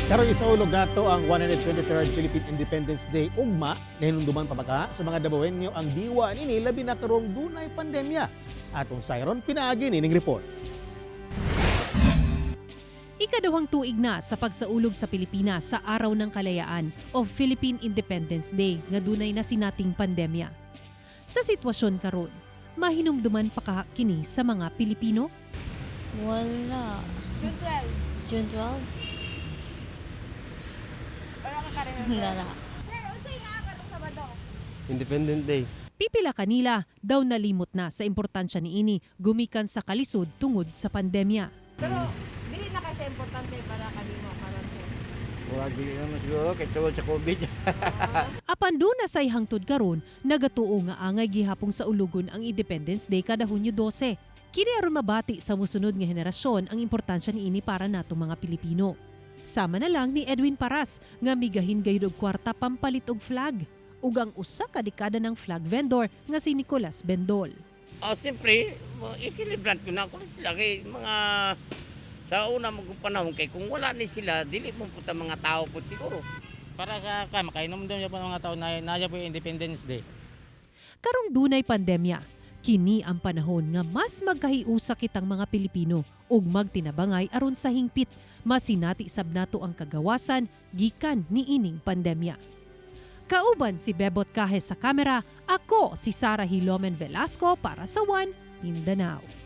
Karon, isaulog nato ang 123rd Philippine Independence Day ugma. Nahinumduman pa ba ka sa mga Dabawenyo ang diwa nini, labi na karong dunay pandemya? Atong sayron pinaagi nining report. Ikaduhang tuig na sa pagsaulog sa Pilipinas sa Araw ng Kalayaan o Philippine Independence Day nga dunay na sinating pandemya. Sa sitwasyon karon, mahinumduman pa ka kini sa mga Pilipino? Wala. June 12. June 12? Wala ka ka-remember? Wala. Sir, unsay naa karong Sabado? Independent Day. Pipila kanila daw nalimot na sa importansya niini gumikan sa kalisod tungod sa pandemya. Pero dili na ka siya importante para kanimo karon, sir? Wag dili naman siguro kay tungod sa COVID. Apan duna say hangtod karon nagatuo nga angay gihapong saulugon ang Independence Day kada Hunyo 12. Kini aron mabati sa musunod nga henerasyon ang importansya niini para natong mga Pilipino. Sama na lang ni Edwin Paras nga migahin gayud og kwarta pampalit og flag ug ang usa ka dekada ng flag vendor nga si Nicolas Bendol. Oh, siyempre, i-celebrate ko na ako na sila kay mga sa una mong panahon kay kung wala ni sila, dili mo punta mga tao po siguro. Para sa kan makainom po ng mga tao na naa po yung Independence Day. Karong dunay pandemya, kini ang panahon nga mas magkahiusa kitang mga Pilipino ug magtinabangay aron sa hingpit masinati sab nato ang kagawasan gikan niining pandemya. Kauban si Bebot Kahe sa kamera, ako si Sara Hilomen Velasco para sa One Mindanao.